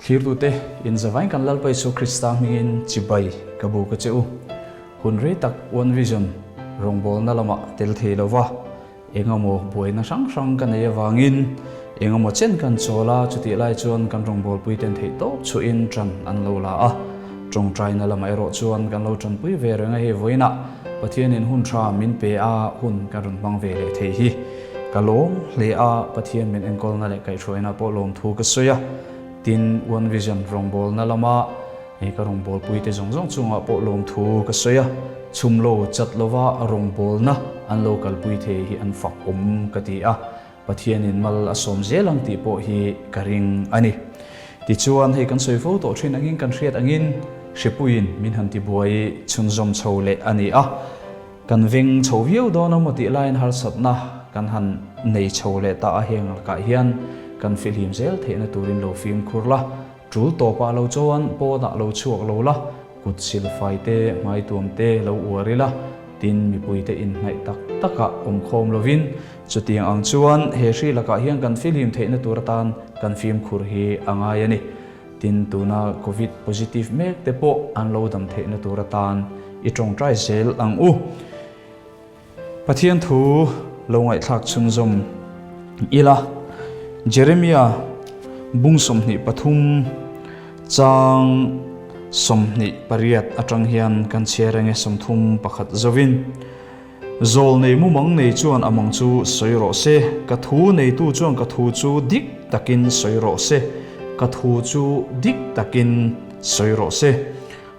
Thlirtute, inzavain kan Lalpa Isua Krista hmingin chibai ka bu ka che u. Hun rei tak One Vision rawngbawlna lamah tel thei lo va, engemaw buaina hrang hrang ka nei avangin engemaw chen kan chawl a, chutih lai chuan kan rawngbawlpui ten theih tawp chhuahin ṭan an lo la a. Ṭawngṭaina lamah erawh chuan kan lo ṭanpui ve reng a, hei vawiinah Pathianin hun ṭha min pe a, hun kan rawn hmang ve leh thei hi. Ka lawm hle a, Pathian min enkawlna leh kaihhruaina pawh lawmthu ka sawi a, tin One Vision rawngbawlna lama hei ka rawngbawlpuite zawng zawng chungah pawh lawmthu ka sawi a, chhum lo chat lova rawngbawlna an lo kalpui thei hi an fak awm ka ti a, Pathianin mal a sawm zel ang tih pawh hi ka ring a ni. Tichuan hei kan sawi fo tawh thin angin kan hriat angin Hripuiin min han tibuai chhunzawm chho leh a ni a, Kan veng chho viau dawn a maw tih laiin harsatna kan han nei chho leh ta a, heng lakah hian kan fihlim zel theihna turin lo fimkhur la, tul tawpah lo chuan pawnah lo chhuak lo la, kut silfai te, hmaituam te lo uar ila, tin mipuite inhnaih tak takah awmkhawm lovin chutiang ang chuan he hri lakah hian kan fihlim theihna tur atan kan fimkhur hi a ngai a ni. Tin, tuna Covid positive mek te pawh an lo dam theihna tur atan i tawngtai zel ang u. Pathian thu lo ngaihthlak chhunzawm ila, Jeremia bung 23 chang 28 atang hian kan chhiar eng e 31 zovin. Zawl nei mumang nei chuan a mang chu sawi rawh se, ka thu neitu chuan ka thu chu dik takin sawi rawh se, ka thu chu dik takin sawi rawh se.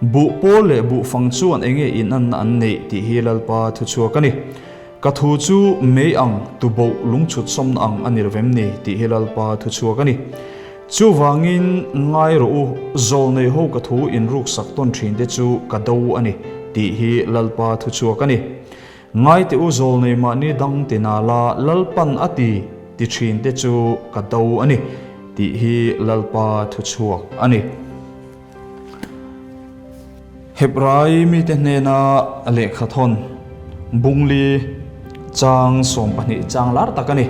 Buh pawl leh buh fang chuan enge inanna an neih tih hi Lalpa thu chhuak a ni. Ka thu chu mei ang tuboh lungchhut sawmna ang a ni lo vem ni tih hi Lalpa thu chhuak a ni. Chuvangin ngai rawh u, zawlnei ho ka thu inruksak tawn thin te chu ka do a ni, tih hi Lalpa thu chhuak a ni. Ngai teh u, zawlnei mahni dang ti na la, Lalpan a ti ti thin te chu ka do a ni, tih hi Lalpa thu chhuak a ni. Hebrai mite hnena lehkhathawn bungli chang 12 chang lar tak a ni.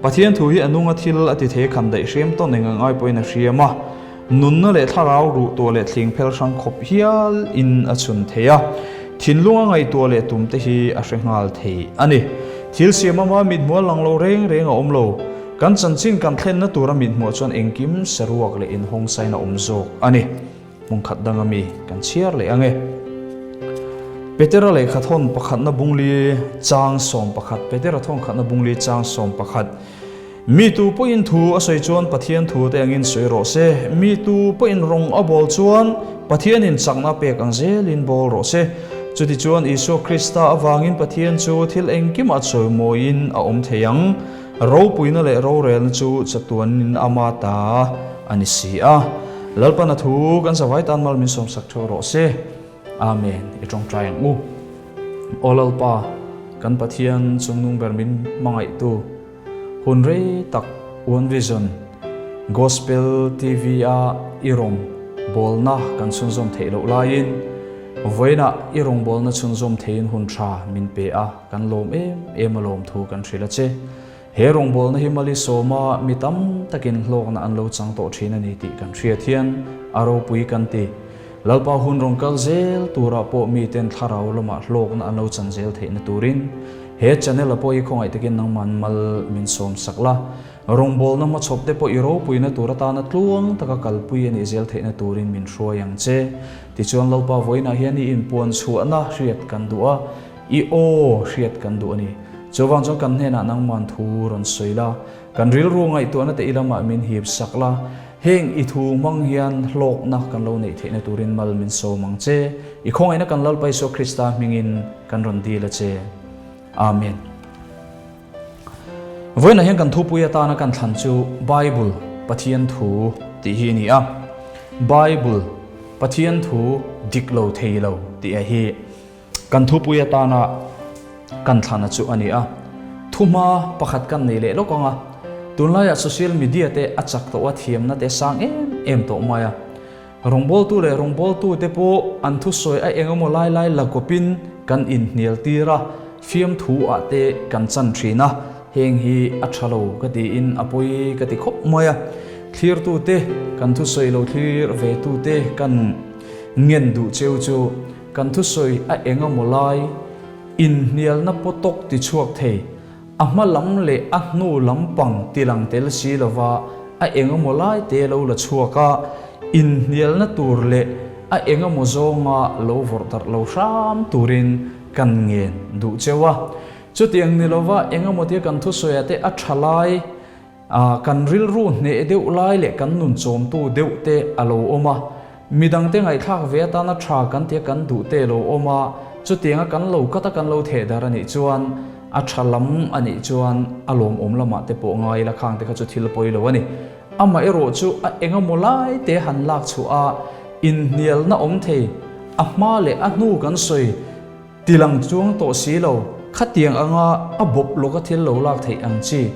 Pathian thu hi a nunga thil a ti thei khan daih hriam tawn eng ang ai pawhin a hriam a, nunna leh thlarau ruh tuah leh thling phel hrang khawp hial in a chhun thei a, thinlunga ngaihtuah leh tum te hi a hre nghal thei a ni. Thil siam ama mithmual lang lo reng reng a awm lo. Kan chanchin kan thlenna tura mithmuah chuan engkim saruak leh inhawngsain a awm zawk a ni. Hmun khat dang ami kan chhiar leh ang e. Petera lehkha thawn pakhatna bungli chang 11 Petera thawn khatna bungli chang 11 Mi tu pawhin thu a sawi chuan Pathian thu te angin sawi rawh se, mi tu pawhin rawng a bawl chuan Pathianin chakna pek ang zelin bawl rawh se. Chutichuan Isua Krista avangin Pathian chu thil engkimah chawimawiin a awm thei ang. Ropuina leh rorelna chu chatuanin ama ta a ni si a. Lalpana thu kan zavai tan mal min sawmsak theuh rawh se. Amen. I tawngtai ang u. Aw Lalpa, kan Pathian chungnung ber min hmangaihtu, hun rei tak One Vision Gospel TV a i rawn bawlna kan chhunzawm theih loh laiin, vawiinah i rawngbawlna chhunzawm theiin hun tha min pe a. Kan lawm em em a lawm thu kan hrilh a che. He rawngbawlna hi Mali sawma mi tam takin hlawkna an lo chang tawh thin a ni tih kan hriat hian a ropui kan ti. Lalpa hun rawn kal zel turah pawh miten thlarau lamah hlawkna an lo chan zel theihna turin he channel a pawh hi khawngaih takin nangman mal min sawm sak la. Rawngbawlna hmachhawp te pawh i ropuina tur atana tluang taka kalpui a nih zel theihna turin min hruai ang che. Tichuan Lalpa vawiinah hian i inpuan chhuahna hriat kan duh a. I aw hriat kan duh a ni. Chuvang chuan kan hnenah nangman thu rawn sawi la, kan rilru ngaihtuahna te i lamah min hip sak la, heng i thu hmang hian hlawkna kan lo neih theihna turin mal min sawm ang che. I khawngaihna kan Lalpa Isua Krista hmingin kan rawn dil a che. Amen. Vawiinah hian kan thupui atana kan thlan chu Bible, Pathian thu tih hi a ni a. Bible, Pathian thu dik lo thei lo tih a hi. Kan thupui atana kan thlana chu a ni a, thuhma pakhat kan nei leh lawk ang a, tunlaiah social media te a chak tawh a, thiamna te sang em em tawh mai a, rawngbawltu leh rawngbawltu te pawh an thusawi a eng emaw lai lai la kawpin kan inhnial tir a, fiamthu ah te kan chan thin a, heng hi a tha lo ka tiin a pawi ka ti khawp mai a. Thlirtute, kan thusawi lo thlir vetute kan ngen duh cheu chu kan thusawi a eng emaw lai inhnialna pawtawk tichhuak thei, a hma lam leh a hnu lampang tilang tel si lova a eng emaw lai te lo la chhuak a, inhnialna tur leh a eng emaw zawnga lo vawrh darh lo hram turin kan ngen duh cheu a. Chutiang ni lova eng emaw tia kan thusawiah te a tha lai, A, kan rilru hneh deuh lai leh kan nun chawmtu deuh te a lo awm a, midangte ngaihthlak ve atana tha kan tia kan duh te a lo awm a, chutianga kan lo kat a kan lo theh dar a nih chuan a tha lam a nih chuan a lawmawm lamah te pawh ngai ila khang te kha chu thil pawi lo a ni. Amaherawh chu a engemaw lai te han lak chhuah a, inhnialna awm thei, a hma leh a hnu kan sawi, Tilang chuang tawh si lo, khatiang anga a bawp lawka thil lo lak theih ang chi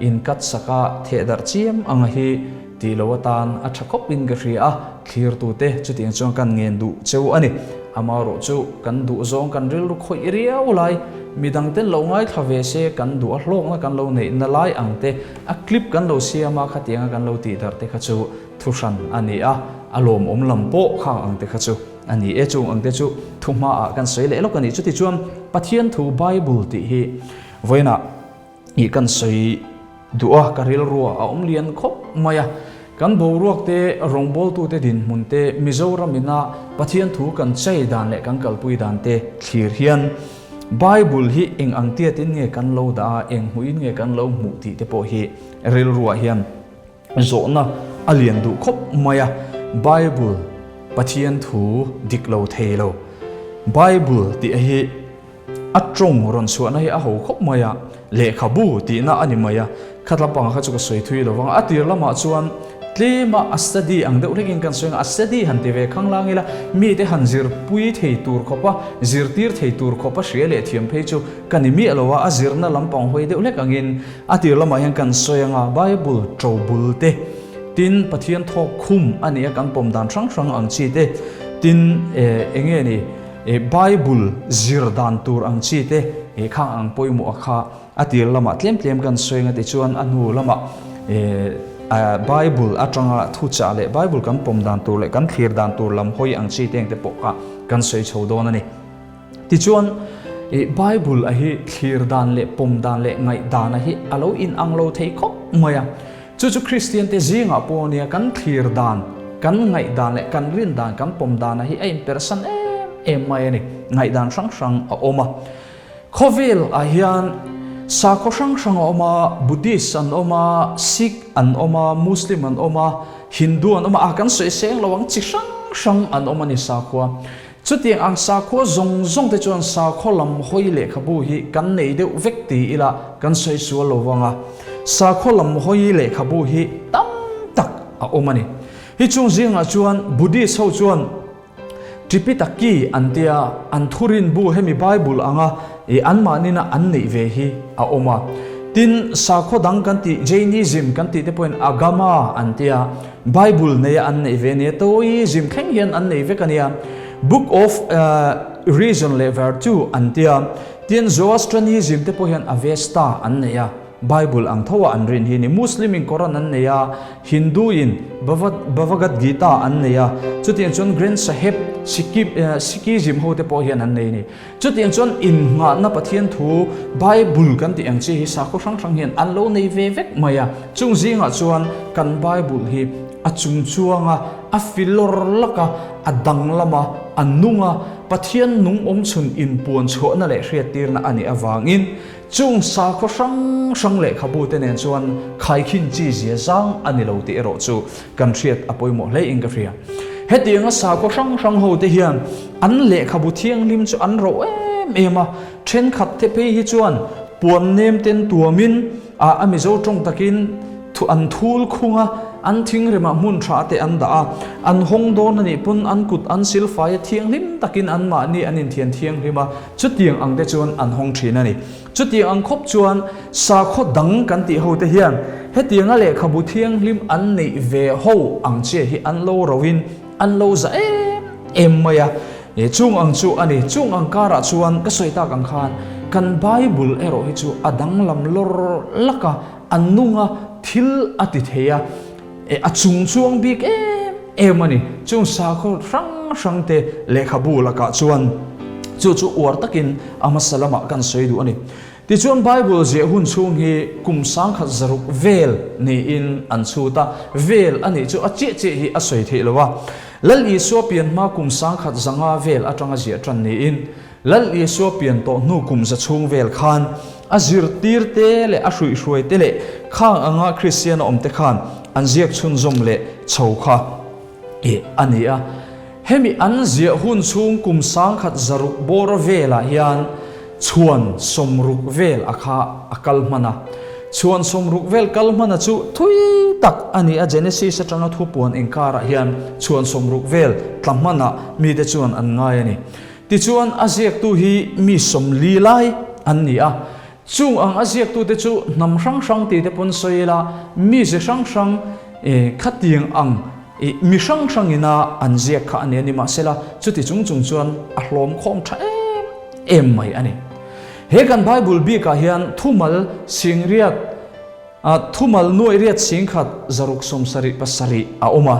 in cut sak a theh darh chiam anga hi tih lo atan a tha khawp in ka hria a, thlirtute chutiang chuan kan ngen duh cheu a ni. Amaherawh chu kan duh zawng kan rilru khawih riau lai, midang ten lo ngaithla ve se kan duh a hlawkna kan lo neihna lai ang te a clip kan lo siam a khatianga kan lo tih darh te kha chu thuhran a ni a, a lawmawm lam pawh khang ang te kha chu. A ni e, chung ang te chu thu hmaah kan sawi leh lawk a ni. Chutichuan Pathian thu Bible tih hi vawiinah ih kan sawi duh a, ka rilruah a awm lian khawp mai a. Kan boruak te, rawngbawltute dinhmun te, Mizoram ina Pathian thu kan chei dan leh kan kalpui dan te thlir hian Bible hi eng ang tiatin nge kan lo dah a, eng hmuhin nge kan lo hmuh tih te pawh hi rilruah hian Zawhna a lian duh khawp mai a, Bible Pathian thu dik lo thei lo. Bible tih hi a tawng rawn chhuahna hi a ho khawp mai a, lehkhabu tihna a ni mai a, khatla panga kha chu ka sawi thui lo vang a. A tir lamah chuan tlema a study ang deuh hlekin kan sawi ang a, a study han ti ve khang lang ila, mite han zirpui thei tur khawpa, zirtir thei tur khawpa hria leh thiam phei chu ka ni miah lo a, a zirna lampang hawi deuh hlek angin A tir lamah hian kan sawi anga Bible to bul te, tin Pathian thawk khum a nia kan pawm dan hrang hrang ang chi te, tin eng nge ni Bible zir dan tur ang chi te khang ang pawimawh a kha a tir lamah tlem tlem kan sawi anga tichuan a hnu lamah Bible atanga thuchah leh Bible kan pawm dan tur leh kan thlir dan tur lam hawi ang chi te engte pawh kha kan sawi chho dawn a ni. Tichuan, i Bible a hi thlir dan leh pawm dan leh ngaih dan a hi a lo inang lo thei khawp mai a. Chu chu Kristian te zingah pawh nia kan thlir dan, kan ngaih dan leh kan rin dan, kan pawm dan a hi a inperhsan em em mai a ni. Ngaih dan hrang hrang a awm a. Khawvel ah hian sakhaw hrang hrang a awm a, Buddhist an awm a, Sikh an awm a, Muslim an awm a, Hindu an awm a, a kan sawi seng lo ang chi hrang hrang an awm a ni sakhua. Chutiang ang sakhua zawng zawng te chuan sakhaw lam hawi lehkhabu hi kan nei deuh vek ti ila kan sawi sual lo vang a, sakhaw lam hawi lehkhabu hi tam tak a awm a ni. Hi chung zingah chuan Buddhist ho chuan Tripitaki an tia an thurin bu hemi Bible anga i anmahnina an neih ve hi a awm a. Tin, sakhaw dang kan tih Jainism kan tih te pawhin Agama an tia Bible neia an neih ve nia, Taoism thleng hian an nei vek a nia. Book of Reason leh Virtue an tia, tin Zoroastrianism te pawh hian Avesta an nei a, Bible ang tho a an rin hi ni. Muslim in Koran an nei a, Hindu in Bhagavad Gita an nei a, chutiang chuan Granth Sahib, Sikhism ho te pawh hian an nei a ni. Chutiang chuan innghahna Pathian thu Bible kan tih ang chi hi sakhaw hrang hrang hian an lo nei ve vek mai a. Chung zingah chuan kan Bible hi a chung chuang a, a filawr lak a, a danglam a, a nung a, Pathian nung awm chhun inpuan chhuahna leh hriattirna a nih avangin chung sakhaw hrang hrang lehkhabu te nen chuan khaikhin chi zia zang a ni lo tih erawh chu kan hriat a pawimawh hle in ka hria. Hetianga sakhaw hrang hrang ho te hian an lehkhabu thianghlim chu an roh em em a, thenkhat te phei hi chuan puan nem ten tuamin a a Mizo tawng takin thu an thul khung a, an thingremah hmun tha te an dah a, an hawng dawn a nih pawn an kut an silfai a thianghlim takin anmahni an inthian thianghlim a, chutiang ang te chuan an hawng thin a ni. Chutiang ang khawp chuan sakhaw dang kan tih hote hian hetianga lehkhabu thianghlim an neih ve ho ang chiah hi an lo roin an lo za em em mai a. Chung ang chu a ni. Chung ang karah chuan ka sawi tak ang khan kan Bible erawh hi chu a danglam lawr lak a, a nung a, thil a ti thei a. A chung chuang bik em em a ni. Chung sakhaw hrang hrang te lehkhabu lakah chuan chu chu uar takin a hmasa lamah kan sawi duh a ni. Tichuan Bible ziah hun chhung hi kum sangkhat zaruk vel niin an chhut a, vel a nih chu a chiah chiah hi a sawi theih lo a. Lal Isua pian hma kum sangkhat zanga vel atanga ziah tan niin Lal Isua pian tawh hnu kum za chhung vel khan a zirtir te leh a hruihhruai te leh khang anga Kristian a awm te khan an ziak chhunzawm leh chho kha a ni a. Hemi an ziah hun chhung kum sangkhat zaruk bawra velah hian chhuan sawmruk vel a kha a kal hman a. Chhuan sawmruk vel kal hmana chu thui tak a ni a, Genesis atanga thupuan inkarah hian chhuan sawmruk vel tla hmanah mite chuan an ngai a ni. Tichuan, a ziaktu hi mi 40 lai an ni a. Chung ang a ziaktute chu hnam hrang hrang tite pawn sawi ila, mize hrang hrang khatiang ang mi hrang hrangina an ziak kha a ni a ni. Mahsela, chuti chung chung chuan a hlawm khawm tha em em mai a ni. He kan Bible bikah hian thumal singriat, thumal nuaih riat 10,000 677 a awm a.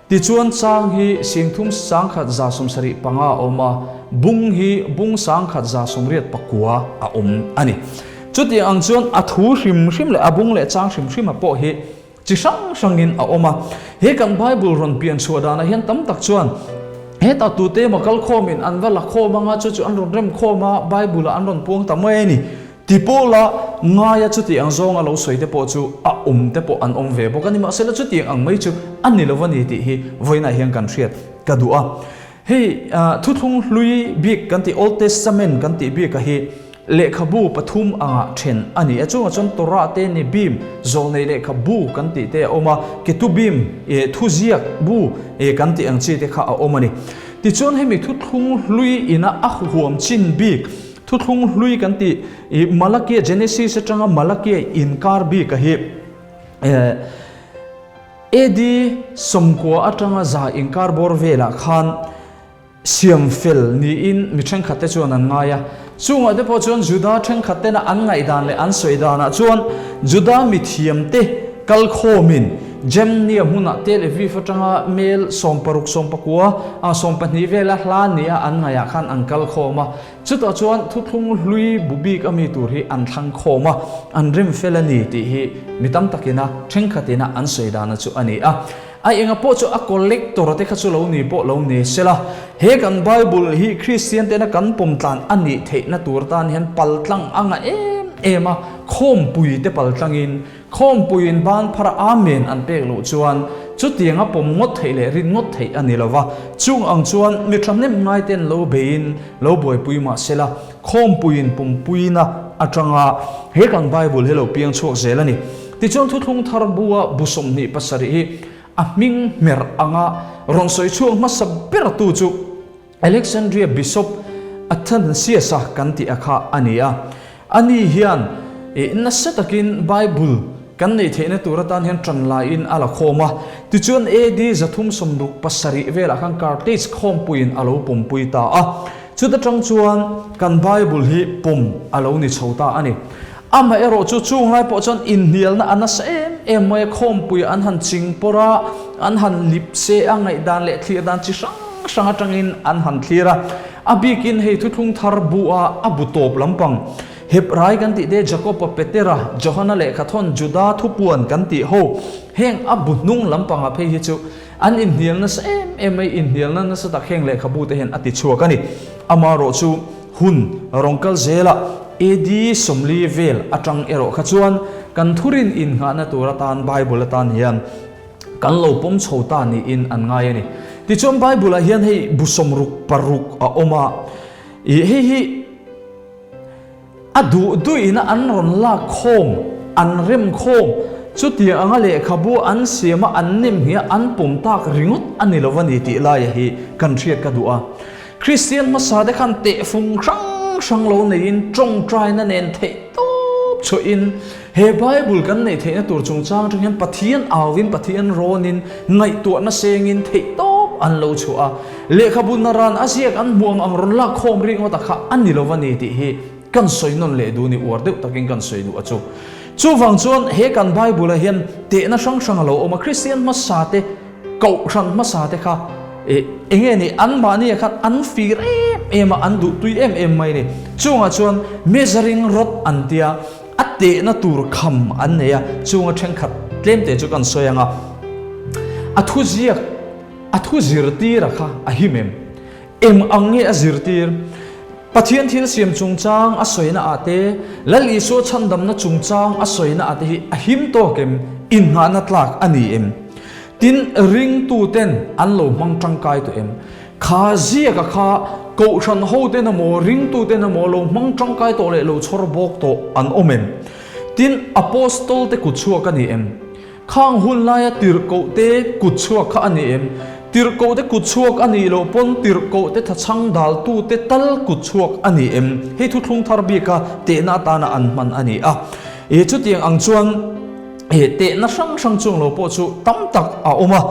Tichuan chang hi 30 175 a awm a, bung hi bung 1189 a awm a ni. Chutiang ang chuan a thu hrim hrim leh a bung leh chang hrim hrima pawh hi chi hrang hrangin a awm a. He kan Bible rawn pian chhuah danah hian tam tak chuan hetah tute emaw kal khawmin an va la khawm anga chu chu an rawn rem khawm a, Bible-ah an rawn puang ta mai a ni. Ti pawla ngaia chutiang zawnga lo sawi te pawh chu a awm te pawh an awm ve bawk a ni. Mahsela chutiang ang mai chu a ni lo a ni tih hi vawiinah hian kan hriat ka duh a. Hei thuthlung hlui bik kan tih Old Testament kan tih bika hi lehkhabu pathum angah then a ni a. Chungah chuan Torah te Nebim zawlnei lehkhabu kan tih te a awm a, Ketubim thuziak bu kan tih ang chi te kha a awm a ni. Tichuan hemi thuthlung hlui ina a huam chin bik Thuthlung hlui kan tih i Malakia, Genesis atanga Malakia inkar bik a hi AD 90 atanga za inkar bawr velah khan siam fel niin mi thenkhat te chuan an ngai a. Chungah te pawh chuan Juda thenkhat tena an ngaihdan leh an sawi danah chuan Juda mithiam te kal khawmin Jamnia hmunah Tel Aviv atanga mel 16, 19, 12 vela hla nia an ngaihah khan an kal khawm a. Chutah chuan thuthlung hlui bu bik a mi tur hi an thlang khawm a, an rem fel a ni tih hi mi tam takina thenkhatina an sawi dana chu a ni a. A enga pawh chu a collector te kha chu lo ni pawh lo ni sela, he kan Bible hi Kristian tena kan pawm tlan a nih theihna tur tan hian paltlang a ngah em em a, khawmpui te paltlangin Khawmpuiin ban phara Amen an pek loh chuan chutiang a pawm ngawt theih leh rin ngawt theih a ni lo va. Chung ang chuan mi thahnem ngaite'n lo beiin lo buaipui mah sela, khawmpuiin pumpuina atanga he kan Bible hi lo piang chhuak zel a ni. Tichuan Thuthlung Thar bua bu 27 hi a hming hmer anga rawn sawi chhuak hmasa bertu chu Alexandria Bishop Athanasius-a kan tih a kha a ni a. Ani hian nasa takin Bible kan neih theihna tur atan hian ṭan laiin a la khawm a. Tichuan AD 367 velah khan Carthage khawmpuiin a lo pawmpui ta a. Chuta ṭang chuan kan Bible hi pawm a lo ni chho ta a ni. Amaherawh chu chung lai pawh chuan inhnialna a nasa em em mai a, khawmpui an han ching pawr a, an han lip se a, ngaihdan leh thlir dan chi hrang hrang atangin an han thlir a. A bikin hei thuthlung thar bu a a bu tawp lampang Hebrai kan tih te, Jakoba, Petera, Johana lehkhathawn, Juda thupuan kan tih ho, heng a bu hnung lampangah phei hi chu An inhnial nasa em em mai, inhnialna nasa tak heng lehkhabu te hian a ti chhuak a ni. Amaherawh chu hun rawn kal zelah AD 40 vel atang erawh kha chuan kan thurin innghahna tur atan Bible atan hian kan lo pawm chho ta niin an ngai a ni. Tichuan Bible ah hian hei bu 66 a awm a, ih hei hi, A duh duhina an rawn lak khawm, an rem khawm. Chutiang anga lehkhabu an siam a, an nem hnih a, an pawm tak ringawt a ni lo a ni tih laia hi kan hriat ka duh a. Kristian hmasa te khan tehfung hrang hrang lo neiin tawngtaina nen theih tawp chhuahin he Bible kan neih theihna tur chungchang atang hian Pathian auin Pathian rawnin ngaihtuahna sengin theih tawp an lo chhuah a. Lehkhabu naran a ziak an hmuh ang ang rawn lak khawm rih ngawt a kha a ni lo a ni tih hi kan sawi nawn leh duh ni uar deuh takin kan sawi duh a chu. Chuvang chuan he kan Bible-ah hian tehna hrang hrang a lo awm a, Kristian hmasa te, Kohhran hmasa te kha eng nge ni anmahni ah khan an fir em em a, an duhtui em em mai a ni. Chungah chuan measuring rod an tia, a tehna tur kham an nei a, chunga thenkhat tlem te chu kan sawi ang a. A thu ziak, a thu zirtira kha a him em? Eng ang nge a zirtir? Pathian thil siam chungchang a sawina ah te, Lal Isua chhandamna chungchang a sawina ah te hi a him tawk em? Innghahna tlak a ni em? Tin, ringtuten an lo hmang tangkai tawh em? Kha ziaka kha Kohhran hoten emaw, ringtuten emaw lo hmang tangkai tawh leh lo chhawr bawk tawh an awm em? Tin, Apostol te kutchhuak a ni em? Khang hun laia tirhkohte kutchhuak kha a ni em? Tirhkohte kutchhuak a nih loh pawn tirhkohte thachhang daltute tal kutchhuak a ni em? Hei thuthlung thar bika tehna atana an hman a ni a. E chutiang ang chuan e tehna hrang hrang chung lo pawh chu tam tak a awm a.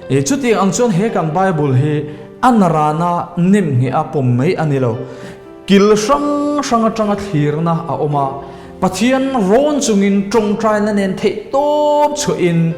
E chutiang ang chuan he kan Bible hi a narana nemngheh a pawm mai a ni lo. Kil hrang hrang atanga thlirna a awm a, Pathian rawn chungin tawngtaina nen theih tawp chhuahin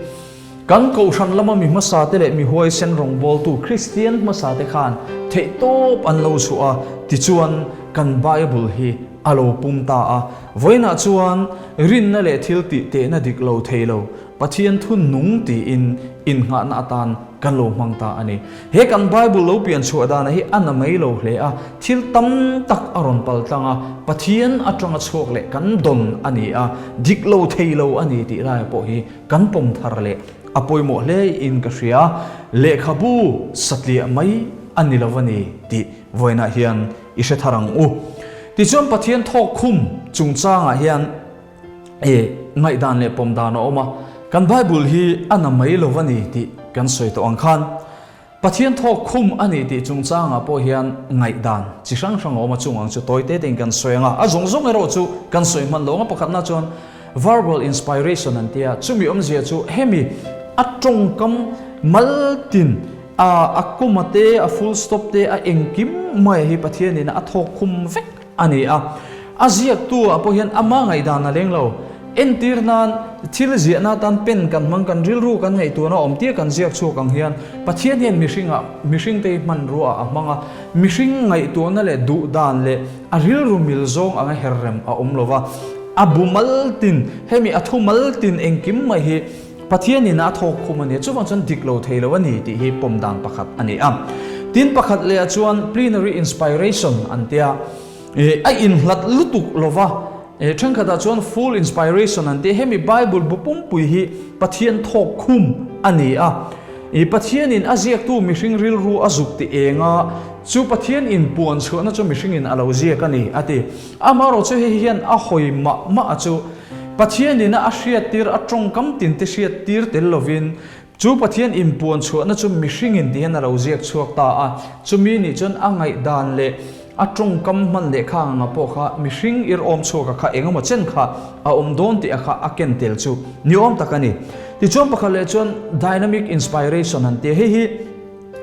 kan kohhran lama mi hmasate leh mi huaisen rawngbawltu Kristian hmasate khan theih tawp an lo chhuah a, tichuan kan Bible hi a lo pum ta a. Vawiinah chuan rinna leh thiltih tehna dik lo thei lo Pathian thu nung tiin innghahna atan kan lo hmang ta a ni. He kan Bible lo pian chhuah dana hi a na mai lo hle a, thil tam tak a rawn pal tlang a, Pathian atanga chhuak leh kan dawn a ni a, dik lo thei lo a ni tih laia pawh hi kan pawm thar leh a pawimawh hle in ka hria. Lehkhabu satliah mai a ni lo a ni tih vawiinah hian i hre thar ang u. Tichuan Pathian thawk khum chungchangah hian E, ngaihdan leh pawm dan a awm a, kan Bible hi a na mai lo a ni tih kan sawi tawh ang khan Pathian thawk khum a ni tih chungchangah pawh hian ngaihdan chi hrang hrang a awm a, chung ang chu tawi te tein kan sawi ang a, a zawng zawng erawh chu kan sawi hman lo ang a, pakhatna chuan verbal inspiration an tia, chumi awmzia chu hemi a tawngkam maltin a a comma te a full stop te a engkim mai hi Pathianin a thawk khum vek a ni a. A ziaktu ah pawh hian ama ngaihdan a leng lo. Entir nan, thil ziahna atan pen kan hmang, kan rilru kan ngaihtuahna awm tia kan ziak chhuak ang hian Pathian hian mihringah, mihringte hi hmanrua ah a hmang a, mihring ngaihtuahna leh duhdan leh a rilru mil zawng anga herrem a awm lo va. A bu mal tin, hemi a thu mal tin engkim mai hi Pathian in a thawk khum a ni a, chuvang chuan dik lo thei lo a ni tih hi pawm dan pakhat a ni a. Tin pakhat leh ah chuan plenary inspiration an tia, a inhlat lutuk lo va, thenkhat ah chuan full inspiration an tia, hemi Bible bu pumpui hi Pathian thawk khum a ni a, Pathian in a ziaktu mihring rilru a zuk ti eng a, chu Pathian in puan chhuahna chu mihring in a lo ziak a ni a ti. Amaherawhchu chu hei hian a hawi mah mah a chu Pathianin a hriattir a tawngkam tin te hriattir tel lovin chu Pathian inpuan chhuahna chu mihringin ti hian a lo ziak chhuak ta a, chumi nih chuan a ngaihdan leh a tawngkam hman leh kha anga pawh kha mihring ir awm chhuaka kha eng emaw chen kha a awm dawn tih a kha a ken tel chu ni awm tak a ni. Tichuan pakhat leh chuan dynamic inspiration an ti a, hei hi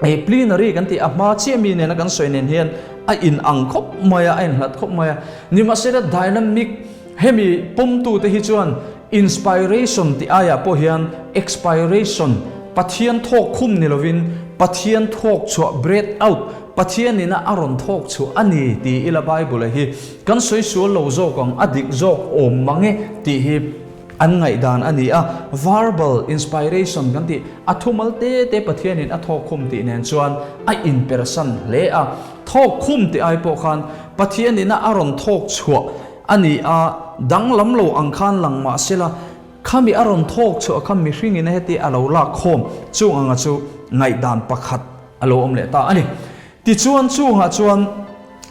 Hei plenary kan tih a hma chiah mi nena kan sawi nen hian a in ang khawp mai a, a inhlat khawp mai a. Nimahsela dynamic hemi pawmtute hi chuan inspiration tih aiah pawh hian expiration, Pathian thawk khum ni lovin Pathian thawk chhuah, breath out, Pathianina a rawn thawk chhuah a ni ti ila Bible-a hi kan sawi sual lo zawk ang, a dik zawk awm mang e tih hi An ngaihdan a ni a, verbal inspiration kan tih, a thumal te te Pathianin a thawk khum tih nen chuan a inpersan hle a. Thawk khum tih ai pawh khan Pathianina a rawn thawk chhuah a ni a, danglam lo ang khan lang mah sela, khami a rawn thawk chhuah kha mihringin heti a lo lak khawm chung anga chu ngaihdan pakhat a lo awm leh ta a ni. Tichuan chungah chuan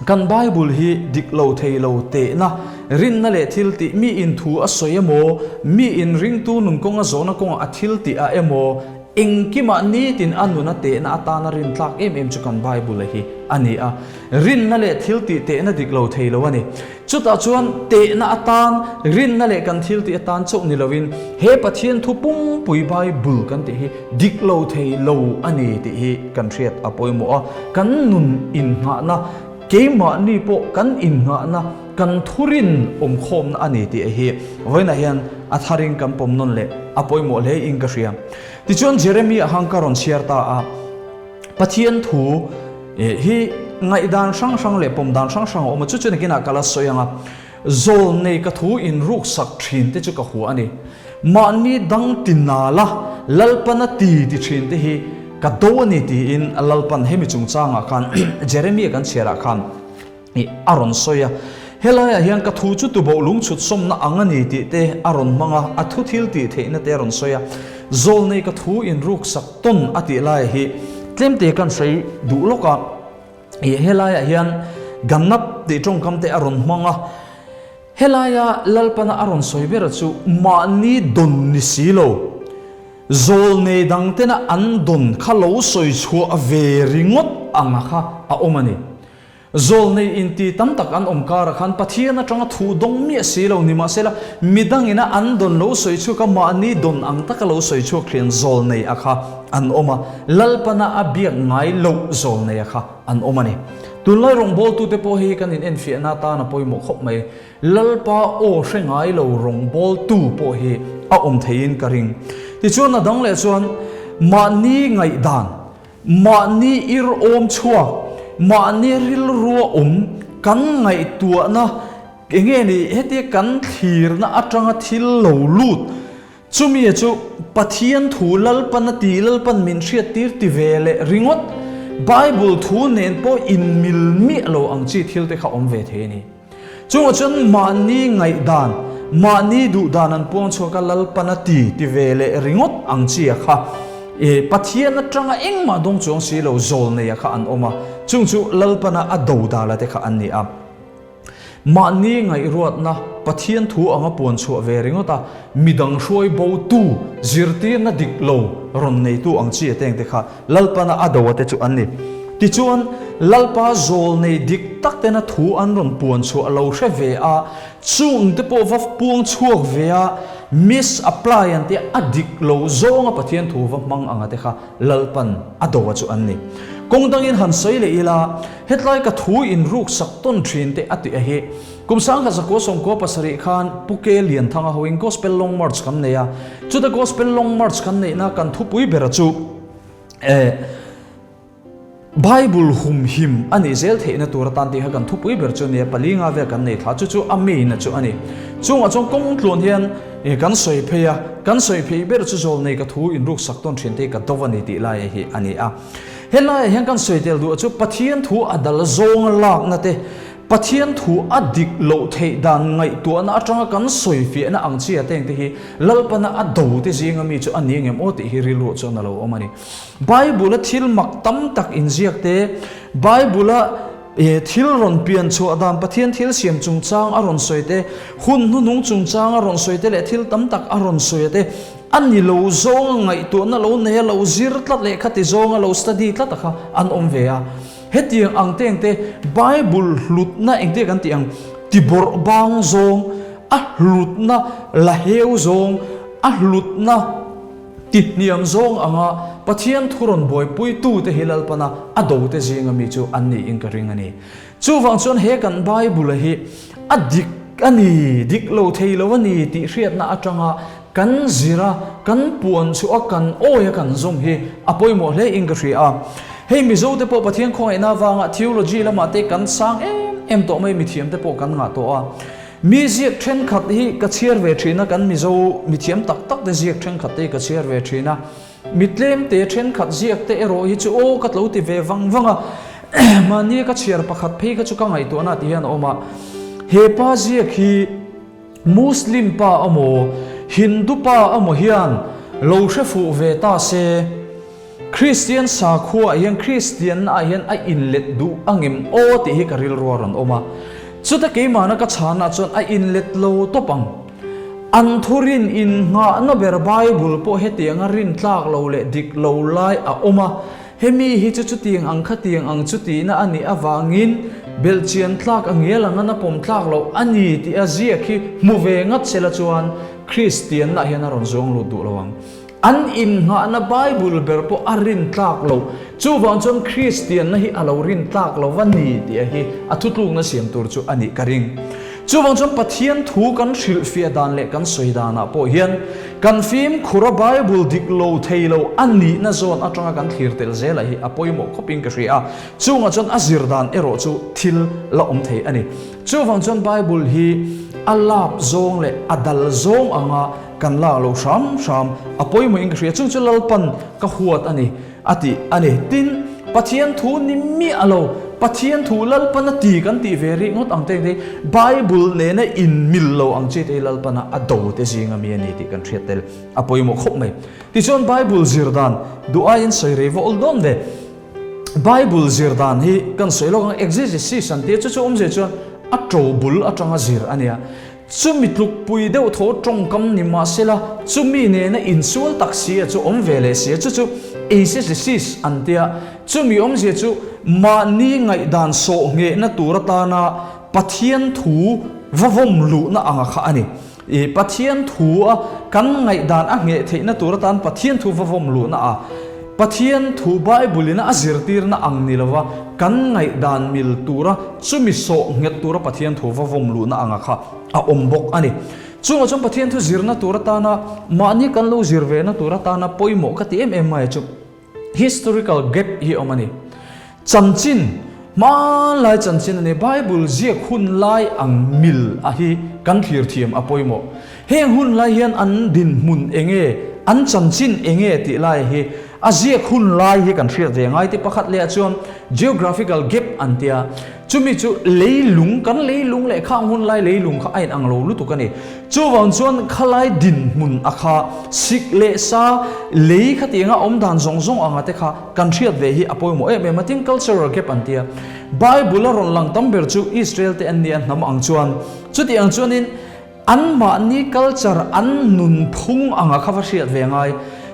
kan Bible hi dik lo thei lo tehna, rinna leh thil tih, mi in thu a sawi emaw, mi in ringtu nun kawnga zawhna kawngah a thil tih ah emaw, engkimah nitin a nuna tehna atana rintlak em em chu kan Bible hi a ni a. Rinna leh thil tih tehna dik lo thei lo a ni. Chutah chuan tehna atan, rinna leh kan thil tih atan chauh ni loin he Pathian thu pumpui Bible kan tih hi dik lo thei lo a ni tih hi kan hriat a pawimawh a. Kan nun innghahna, keimahni pawh kan innghahna, kan thurin awmkhawmna a ni tih hi vawiinah hian. a tharin kan pawm nawn leh a pawimawh hle in ka hria. Tichuan Jeremia hang ka rawn chhiar ta a, Pathian thu hi ngaihdan hrang hrang leh pawm dan hrang hrang a awm a, chu chu nakinah ka la sawi ang a, Zawlnei ka thu inruksak thin te chu ka hua a ni. Mahni dang ti nala Lalpan a ti ti thin te hi ka do a ni tiin Lalpan hemi chungchangah khan Jeremia kan chhiarah khan ih a rawn sawi a. Helaiah hian ka thu chu tuboh lungchhut sawmna ang a ni tih te a rawn hmang a, a thu thil tih theihna te a rawn sawi a. Zawlnei ka thu inruksak tawn a tih laiah hi tlemte kan sawi duh lawk a. Ih helaiah hian Ganap tih tawngkam te a rawn hmang a, helaia Lalpana a rawn sawi ber chu mahni dawn ni si lo, zawlnei dang tena an dawn kha lo sawi chhuah ve ringawt anga kha a awm a ni. Zawlnei inti tam tak an awm karah khan Pathian atanga thu dawng miah si lo nimahsela midangina an dawn lo sawi chhuak a, mahni dawn ang taka lo sawi chhuak thian zawlnei a kha an awm a, Lalpana a biak ngai loh zawlneia kha an awm a ni. Tunlai rawngbawltute pawh hei hi kan inenfiahna atan a pawimawh khawp mai. Lalpa aw hre ngai lo rawngbawltu pawh hi a awm theiin ka ring. Tichuan a dang leh chuan mahni ngaihdan, mahni ir awm chhuak, mahni rilrua awm kan ngaihtuahna enge ni hetia kan thlirna atanga thil lo lut, Chumi chu Pathian thu Lalpan a ti, Lalpan min hriattir ti ve leh ringawt, Bible thu nen pawh inmil miah lo ang chi thil te kha awm ve thei a ni. Chungah chuan mahni ngaihdan, mahni duhdan an puang chhuak a, Lalpan a ti ti ve leh ringawt ang chi a kha e Pathian atanga engmah dawng chuang si lo zawlneia kha an awm a, chung chu Lalpana a dodala te kha an ni a. Mahni ngaihruatna Pathian thu anga puan chhuah ve ringawt a, midang hruai bo tu, zirtirna dik lo rawn neitu ang chi a teng te kha Lalpana a do a te chu an ni. Tichuan, Lalpa zawlnei dik tak tena thu an rawn puan chhuah lo hre ve a, chung te pawh va puang chhuak ve a, misapply an tia a dik lo zawnga Pathian thu va hmang anga te kha Lalpan a do a chu an ni. Kawng dangin han sawi leh ila, hetlai ka thu inruk sak tawn thin te a tih a hi. Kum 1997 khan Pu Ke Lianthanga hoin Gospel Long March kan nei a, chuta Gospel Long March kan neihna kan thupui bera chu eh Bible humhim a nih zel theihna tur atan tih kha kan thupui ber chu a ni a, pali nga vel kan nei thla chu chu a main a chu a ni. Chungah chuan kawng tluan hian kan sawi phei a, kan sawi phei ber chu zawlnei ka thu inruk sak tawn thin te hi ka do a ni tih lai hi a ni a. Helaiah hian kan sawi tel duh chu Pathian thu a dal zawnga lakna te, Pathian thu a dik loh theih dan ngaihtuahna atanga kan sawi fiahna ang chi a teng te hi Lalpana a do te zinga mi chu a ni ngem aw tih hi rilruah chuan a lo awm a ni. Bible-a thil mak tam tak inziak te, Bible-a thil rawn pian chhuah dan, Pathian thil siam chungchang a rawn sawi te, hun hnuhnung chungchang a rawn sawi te leh thil tam tak a rawn sawi te, a ni lo zawnga ngaihtuahna lo nei a, lo zir tlat leh khati zawnga lo study tlat a kha an awm ve a. Hetiang ang te engte Bible hlutna engte kan tih ang tibawrh bang zawng, a hlutna la heu zawng, a hlutna, Tihniam zawng anga Pathian thu rawn buaipuitute hi Lalpana a dote zinga mi chu an niin ka ring a ni. Chuvang chuan he kan Bible-a hi a dik a ni, dik lo thei lo a ni tih hriatna atanga kan zir a, kan puan chhuah a, kan awi a kan zawm hi a pawimawh hle in ka hria a. Hei Mizote pawh Pathian khawngaihna avanga theology lamah te kan sang em em tawh mai, mithiamte pawh kan ngah tawh a. Mi ziak thenkhat hi ka chhiar ve thin a, kan Mizo mithiam tak tak te ziak thenkhat te hi ka chhiar ve thin a. Mi tlem te thenkhat ziak te erawh hi chu aw ka tlo ti ve vang vang a, mahni ka chhiar pakhat phei kha chu ka ngaihtuahna ti hian a awm a. He pa ziak hi Muslim pa amaw Hindu pa amaw hian lo hre fuh ve ta se, Kristian sakhua ah hian Kristianna ah hian a inlet duh a ngem aw tih hi ka rilru a rawn awm a. Chuta keimahna ka chhanah chuan a inlet lo tawp ang. An thurin innghahna ber Bible pawh hetianga rin tlak lo leh dik lo lai a awm a, hemi hi chu chutiang ang khatiang ang chu tihna a nih avangin belhchian tlak a ngial anga na pawm tlak loh a ni tih a ziak hi hmu ve ngat sela chuan Kristianna ah hian a rawn zuang lut duh lo ang. An innghahna Bible ber pawh a rin tlak lo. Chuvang chuan Kristianna hi a lo rin tlak lo va ni tih a hi a thutlukna siam tur chu a nih ka ring. Chuvang chuan Pathian thu kan hrilhfiah dan leh kan sawi danah pawh hian kan fimkhur a Bible dik lo thei lo a nihna zawn atanga kan thlir tel zela hi a pawimawh khawpin ka hria a, chungah chuan a zir dan erawh chu thil la awm thei a ni. Chuvang chuan Bible hi a lap zawng leh a dal zawng anga kan lak lo hram hram a pawimawhin ka hria, chung chu Lalpan ka huat a ni. A ti a ni. Tin, Pathian thu ni miah lo, Pathian thu Lalpana ti kan tih ve rih ngawt ang te hi Bible nena inmil lo ang chi te hi Lalpana a do te zinga mi a ni tih kan hriat tel a pawimawh khawp mai. Tichuan Bible zir dan duh aiin sawi rei va awl dawn ve. Bible zir dan hi kan sawi lawk ang exegesis an tia chu chu awmzia chuan a to bul atanga zir a nia. Chumi tlukpui deuh tho tawngkam ni mahsela chumi nena insual tak si a chu awm ve leh si a, chu chu eisegesis an tia. Chumi awmzia chu mahni ngaihdan sawh nghehna tur atana Pathian thu va vawm luhna anga kha a ni. I Pathian thu a kan ngaihdan a ngheh theihna tur atan Pathian thu va vawm luhna a Pathian thu Bible ina a zirtirna ang ni lova kan ngaihdan mil tura chumi sawh nghet tura Pathian thu va vawm luhna anga kha a awm bawk a ni. Chungah chuan Pathian thu zirna tur atana mahni kan lo zir vena tur atana pawimawh ka ti em em mai chu historical gap hi a awm a ni. Chanchin, hmanlai chanchin a ni. Bible ziak hun lai ang mil a hi kan thlir thiam a pawimawh. Heng hun lai hian an dinhmun enge, an chanchin enge tih lai hi a ziak hun lai hi kan hriat ve ngai te pakhat leh ah chuan geographical gap an tia. Chumi chu leilung, kan leilung leh khang hun lai leilung kha a inang lo lutuk a ni. Chuvang chuan khalai dinhmun a kha sik leh sa lei khatianga awm dan zawng zawng anga te kha kan hriat ve hi a pawimawh em em a, tin cultural gap an tia. Bible a rawn lang tam ber chu Israel te an nia hnam ang chuan. Chuti ang chuanin anmahni culture an nunphung anga kha va hriat ve ngai.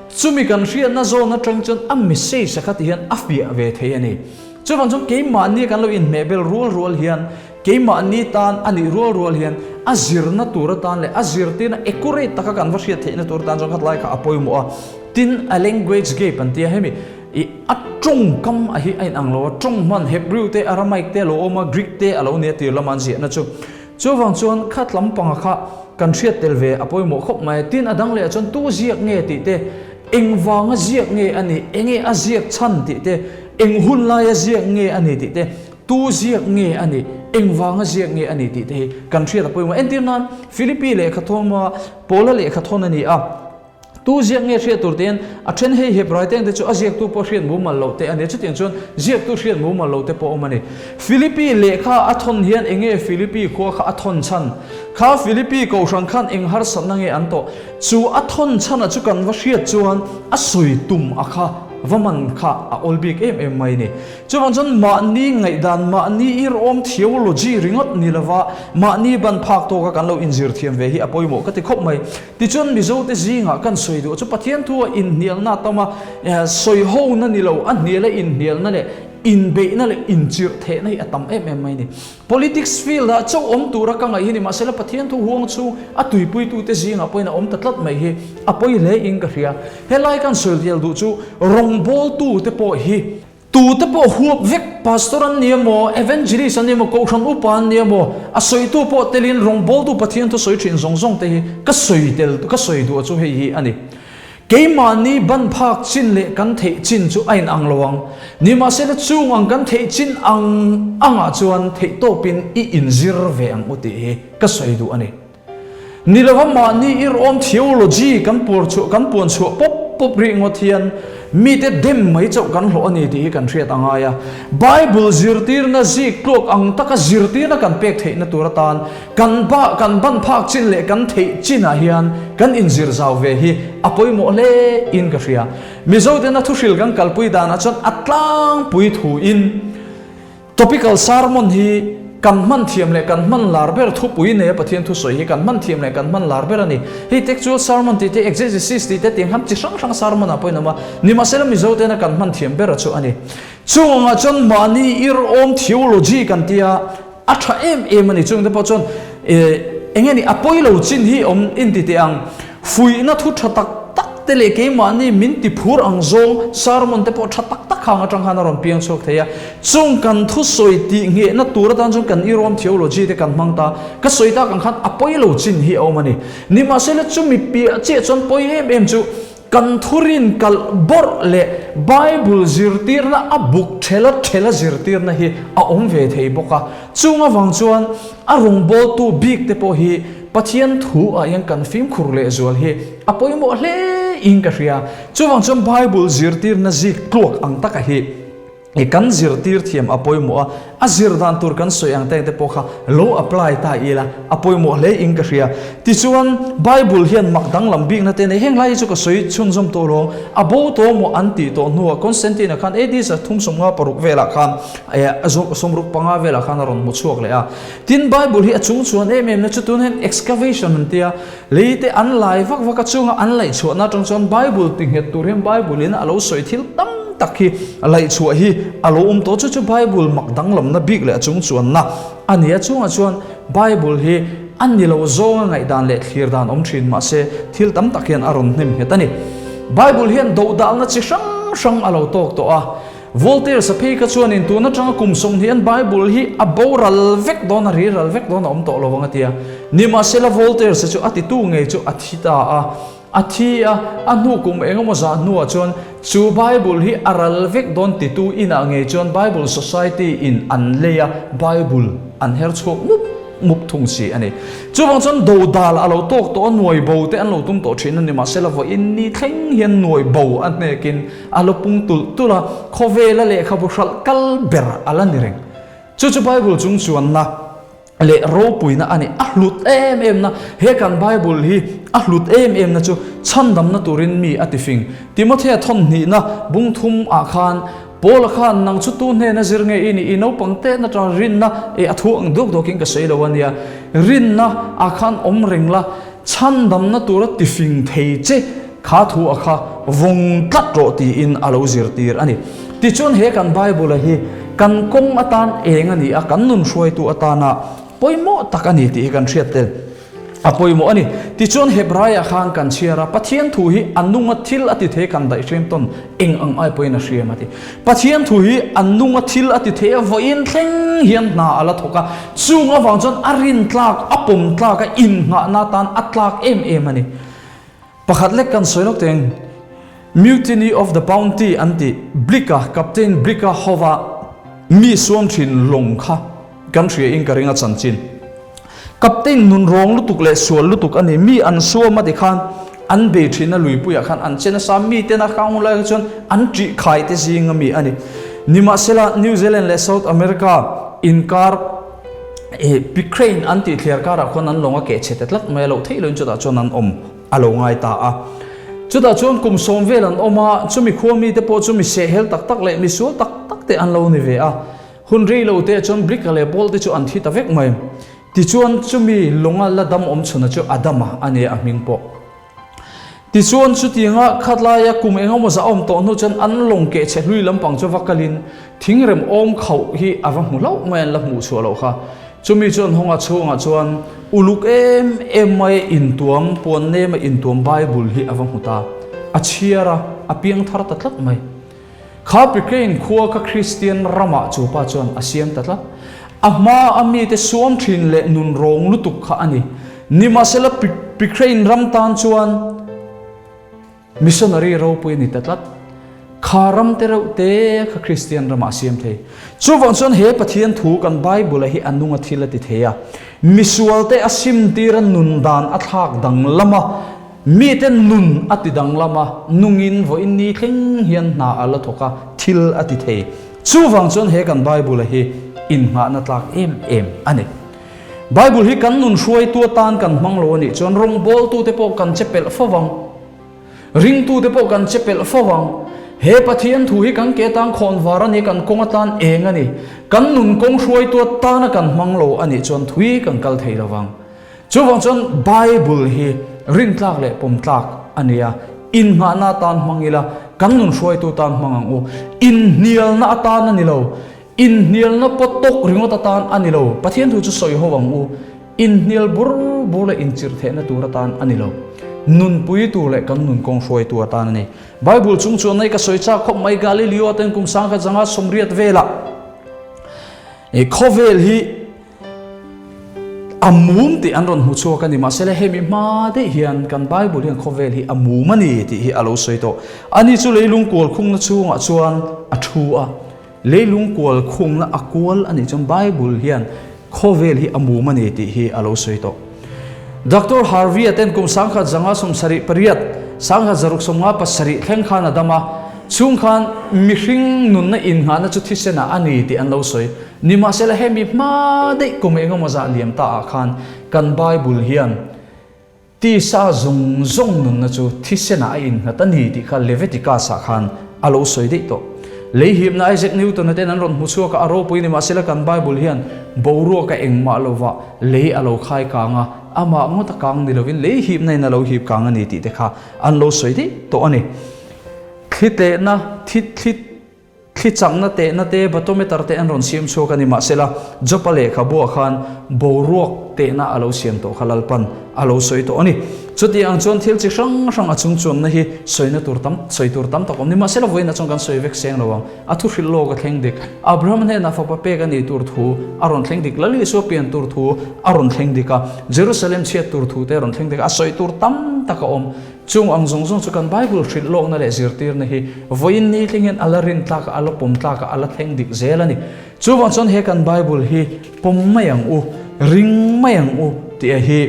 Chumi kan hriatna zawn atang chuan a message a kha ti hian a fiah ve thei a ni. Chuvang chuan keimahni kan lo inhmehbel rual rual hian keimahni tan a nih rual rual hian a zirna tur atan leh a zirtirna accurate taka kan va hriat theihna tur atan chuan khatlai kha a pawimawh a. Tin, a language gap an tia hemi i a tawngkam a hi a inang lo a, tawng hman Hebrew te, Aramaic te a lo awm a, Greek te a lo nia tir lama an ziahna chu. Chuvang chuan khat lampanga kha kan hriat tel ve a pawimawh khawp mai. Tin, a dang leh ah chuan tu ziak nge tih te, engvanga ziak nge a nih, enge a ziak chhan tih te, eng hun laia ziak nge a ni tih te, tu ziak nge a nih, engvanga ziak nge a ni tih te hi kan hriat a pawimawh. Entir nan, Philippi lehkha thawma Paula lehkha thawn a ni a. Tu ziak nge hriat tur tein a then hei Hebrai teng te chu a ziaktu pawh hriat mumal loh te a ni. Chutiang chuan ziaktu hriat mumal loh te pawh awm a ni. Philippi lehkha a thawn hian eng nge Philippi khua kha a thawn chhan? Kha Philippi kohhran khan eng harsatna nge an tawh? Chu a thawn chhana chu kan va hriat chuan a sawi tum a kha va man kha a awl bik em em mai a ni. Chuvang chuan mahni ngaihdan, mahni irawm theology ringawt ni lova mahni ban phak tawka kan lo inzir thiam ve hi a pawimawh ka ti khawp mai. Tichuan Mizote zingah kan sawi duh chu Pathian thu a inhnialna a tam a, sawi hona ni lo, a hnial a inhnialna leh inbeihna leh inchirh thehna hi a tam em em mai a ni. Politics field ah chauh awm tura ka ngaih hi ni mahsela Pathian thu huang chhung a tuipuitute zingah pawhin a awm ta tlat mai hi a pawi hle in ka hria. Helai kan sawi tel duh chu rawngbawltute pawh hi Tute pawh huap vek, Pastor an ni emaw, Evangelist an ni emaw, Kohhran upa an ni emaw, a sawitu pawh telin rawngbawltu Pathian thu sawi thin zawng zawng te hi ka sawi tel, ka sawi duh chu hei hi a ni. Keimahni ban phak chin leh kan theih chin chu a inang lo ang. Nimahsela chung ang kan theih chin ang angah chuan theihtawpin i inzir ve ang u tih hi ka sawi duh a ni. Ni lova mahni irawm theology kan puar chhuah kan puan chhuah pawp pawp rih ngawt hian mite dem mai chauh kan hlawh a ni tih hi kan hriat a ngai a. Bible zirtirna zik tluak ang taka zirtirna kan pek theihna tur atan kan ba kan ban phak chin leh kan theih chinah hian kan inzir zau ve hi a pawimawh hle in ka hria. Mizoten a thuhril kan kalpui danah chuan a tlangpui thuin Topical sermon hi kan hman thiam leh kan hman lar ber thupui nei a Pathian thusawi hi kan hman thiam leh kan hman lar ber a ni. Hei textual sermon tih te, exegesis tih te tiang khan chi hrang hrang sermon ah pawhin a awm a, nimahsela Mizo tena kan hman thiam ber a chu a ni. Chung angah chuan mahni irawm theology kan tia a tha em em a ni. Chung te pawh chuan eng nge ni a pawi lo chin hi awm inti teh ang. Fuihna thu tha tak tak. tak te leh keimahni min ti phur ang zawng sermon te pawh tha tak tak khang atang khan a rawn piang chhuak thei a. Chung kan thusawi tih nghehna tur atan chuan kan irawm theology te kan hmang ta. Ka sawi tak ang khan a pawi lo chin hi a awm a ni. Nimahsela chumi piah chiah chuan pawi em em chu kan thurin kalh bawrh leh Bible zirtirna a buk thela thela zirtirna hi a awm ve thei bawk a. Chung avang chuan a rawngbawltu bik te pawh hi Pathian thu ah hian kan fimkhur lehzual hi a pawimawh hle in ka hria. Chuvang chuan Bible zirtirna zik tluak ang taka hi I kan zirtir thiam a pawimawh a, a zir dan tur kan sawi ang teng te pawh kha lo apply ta ila a pawimawh hle in ka hria. Tichuan, Bible hian mak danglam bikna te nei heng lai hi chu ka sawi chhunzawm tawh lo ang. A bo tawh maw an tih tawh hnuah Constantine-a khan AD 356 velah khan 65 velah khan a rawn hmu chhuak leh a. Tin, Bible hi a chung chuan em em na chu tun hian excavation an tia, lei te an lai vak vak a chunga an laih chhuahna atang chuan Bible ti nghet tur hian Bible in a lo sawi thil tam tak hi laih chhuah hi a lo awm tawh. Chu chu Bible mak danglamna bik leh a chung chuanna a ni a. Chungah chuan Bible hi a ni lo zawnga ngaihdan leh thlir dan awm thin mahse thil tam tak hian a rawn hnem nghet a ni. Bible hian dohdalna chi hrang hrang a lo tawk tawh a. Voltaire saphei kha chuanin tun atanga kum 20 an Bible hi a boral vek dawn, a riral vek dawn a awm tawh lo ang a ti a. Nimahsela Voltaire sa chu a titu ngei chu a thi ta a. A thi a, a hnu kum engemaw zah hnuah chuan chu Bible hi a ral vek dawn titu inah ngei chuan Bible Society in an lei a, Bible an her chhuak mup mup thung si a ni. Chuvang chuan dodal a lo tawk tawh a, nuai bo te an lo tum tawh thin a ni. Mahsela vawiin ni thleng hian nuai bo a hnekin A lo pung tulh tulh a, khawvela lehkhabu hralh kal ber a la ni reng. Chu chu Bible chung chuanna leh ropuina a ni. A hlut em em na, he kan Bible hi a hlut em em na chu chhandamna turin mi a tifing. Timothea thawn hnihna bung thum ah khan Paula khan nang chu tu hnena zir nge i nih? I naupang tehna tang rinna eh a thu ang duak duakin ka sawi lo a nia. Rinna ah khan awm reng la, chhandamna tura tifing thei che Kha thu a kha vawng tlat rawh tiin a lo zirtir a ni. Tichuan he kan Bible-a hi kan kawng atan eng a ni a, kan nun hruaitu atana pawimawh tak a ni tih hi kan hriat tel a pawimawh a ni. Tichuan Hebraiah khan kan chhiar a, Pathian thu hi a nunga thil a ti thei kan daihhrem tawn eng ang ai pawhin a hriam a ti. Pathian thu hi a nunga thil a ti thei a, vawiin thleng hian hna a la thawk a, chung avang chuan a rintlak, a pawmtlak a, innghahna atan a tlak em em a ni. Pakhat lek kan sawi lawk teng, Mutiny of the Bounty an tih Blika, Captain Blika hova mi suam thin lawng kha kan hria in ka ring a chanchin. Captain nun rawng lutuk leh sual lutuk a ni, mi an suam a ti khan an bei thin a luipuiah khan an che nasa, mi tena khang hun lai kha chuan an ṭih khai te zing a mi a ni. Nimahsela New Zealand leh South America inkar Ih Pikrain an tih thliar karah khuan an lawng a keh chhe ta tlat mai a, loh theih loin chutah chuan an awm a lo ngai ta a. Chutah chuan kum sawm vel an awm a, chumi khua mite pawh chu mi sehhel tak tak leh mi sual tak tak te an lo ni ve a. Hun rei lo te chuan Blika leh Paul te chu an thi ta vek mai. Tichuan chumi lawnga la dam awm chhuna chu Adama a ni a hming pawh. Tichuan, chutianga khatlaia kum engemaw zah awm tawh hnu chuan an lawng keh chhe hlui lampang chu va kalin thingrem awm khauh hi a va hmu hlauh mai an la hmuh chhuah loh kha. Chumi chuan hawnga chhungah chuan uluk em em mai intuam puan nema intuam Bible hi a va hmu ta. A chhiar a, a piang thar ta tlat mai. Kha Pikrain khua kha Kristian ramah chu pa chuan a siam ta tlat. A hma a mite suam thin leh nun rawng lutuk kha a ni. Nimahsela Pikrain ram tan chuan missionary ropui a ni ta tlat. Kha ram te reuh te kha Kristian ramah a siam thei. Chuvang chuan he Pathian thu kan Bible-a hi a nunga thil a ti thei a. Misualte a simtir a nun dan a thlak danglam a. Mite nun a ti danglam a, nungin vawiin ni thleng hian hna a la thawk a, thil a ti thei. Chuvang chuan he kan Bible-a hi innghahna tlak em em a ni. Bible hi kan nun hruaitu atan kan hmang lo a nih chuan rawngbawltute pawh kan che pelh fo vang. Ringtute pawh kan che pelh fo vang. He Pathian thu hi kan ke atan khawn var a ni, kan kawng atan eng a ni. Kan nun kawng hruaitu atana kan hmang lo a nih chuan thui kan kal thei lo vang. Chuvang chuan Bible hi rintlak leh pawmtlak a ni a, innghahna atan hmang ila, kan nun hruaitu tan hmang ang u. Inhnialna atan a ni lo, inhnialna pawt tawk ringawt atan a ni lo, Pathian thu chu sawi ho ang u, inhnial bur bur leh inchirhthehna tur atan a ni lo. Nunpui tur leh kan nun kawng hruaitu atan a ni. Bible chung chuan nei ka sawi chak khawp mai Galileo ten kum 1580 velah khawvel hi a mum tih an rawn hmu chhuak a ni. Mahse le hemi hma daih hian kan Bible hian khawvel hi a mum a ni tih hi a lo sawi tawh. Ani chu leilung kual khungna chhungah chuan a thu a. Leilung kual khungna a kual a nih chuan Bible hian khawvel hi a mum a ni tih hi a lo sawi tawh. Doctor Harvey-a ten kum 1778, 1657 thleng khan a dam a, chung khan mihring nunna innghahna chu thisenah a ni tih an lo sawi. Nimahsela hemi hma daih kum engemaw zah liam ta ah khan kan Bible hian Tisa zawng zawng nunna chu thisenah a innghat a ni tih kha Leviticus-ah khan a lo sawi daih tawh. Lei himna Isaac Newton-a ten an rawn hmu chhuak a, a ropui ni mahsela kan Bible hian boruaka engmah lova lei a lo khai kang a, amah ngawt a kang ni lovin lei hipna in a lo hip kang a ni tih te kha an lo sawi daih tawh a ni. Thli tehna, thi, thli. Thli chakna tehna te, batometer te an rawn siam chhuak a ni. Mahsela, Jopa lehkhabuah khan boruak tehna a lo siam tawh kha Lalpan a lo sawi tawh a ni. Chuti ang chuan thil chi hrang hrang a chung chuanna hi sawina tur tam, sawi tur tam tak awm ni. Mahsela, vawiinah chuan kan sawi vek seng lo ang. A thu hrilh lawk a thleng dik. Abraham hnenah fapa pek a nih tur thu a rawn thleng dik. Lal Isua pian tur thu a rawn thleng dik a. Jerusalem chhiat tur thu te a rawn thleng dik a. A sawi tur tam tak a awm. Chung ang zawng zawng chu kan Bible hrilh lawkna leh zirtirna hi vawiin ni thlengin a la rin tlak a, a la pawm tlak a, a la thleng dik zel a ni. Chuvang chuan he kan Bible hi pawm mai ang u, ring mai ang u tih hi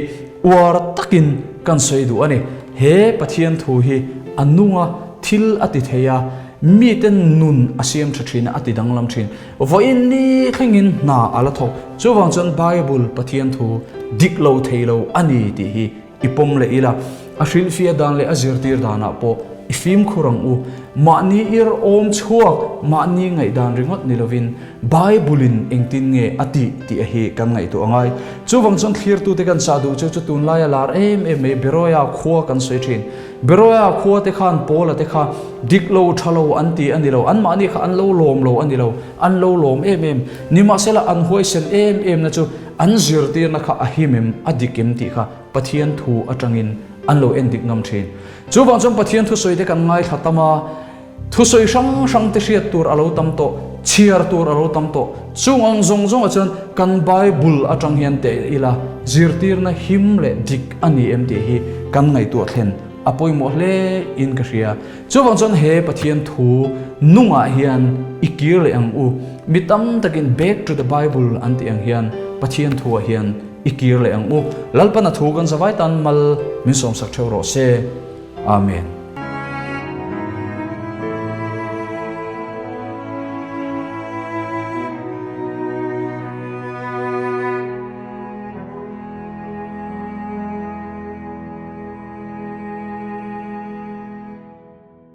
uar takin kan sawi duh a ni. He Pathian thu hi a nung a, thil a ti thei a, mite nun a siam tha thin a, a ti danglam thin. Vawiin ni thlengin hna a la thawk. Chuvang chuan Bible Pathian thu dik lo thei lo a ni tih hi I pawm leh ila, a hrilhfiah dan leh a zirtir danah pawh i fimkhur ang u. Mahni ir awm chhuak, mahni ngaihdan ringawt ni lovin Bible-in engtin nge a tih tih a hi kan ngaihtuah a ngai. Chuvang chuan thlirtute kan chah duh chu chu tunlaia lar em em mai Beroia khua kan sawi thin. Beroia khua te khan Paula te kha dik lo, tha lo an ti a ni lo, anmahni kha an lo lawm lo a ni lo, an lo lawm em em. Nimahsela an huaisen em em na chu An zirtirna kha a him em, a dik em tih kha Pathian thu atangin an lo en dik ngam thin. Chuvang chuan Pathian thusawi te kan ngaithla tam a, thusawi hrang hrang te hriat tur a lo tam tawh, chhiar tur a lo tam tawh. Chung ang zawng zawngah chuan kan Bible atang hian teh ila zirtirna him leh dik a ni em tih hi kan ngaihtuah thlen a pawimawh hle in ka hria. Chuvang chuan he Pathian thu nungah hian i kir leh ang u. Mi tam takin back to the Bible an tih ang hian Pathian thuah hian i kir leh ang u. Lalpana thu kan zavai tan mal min sawmsak theuh rawh se. Amen.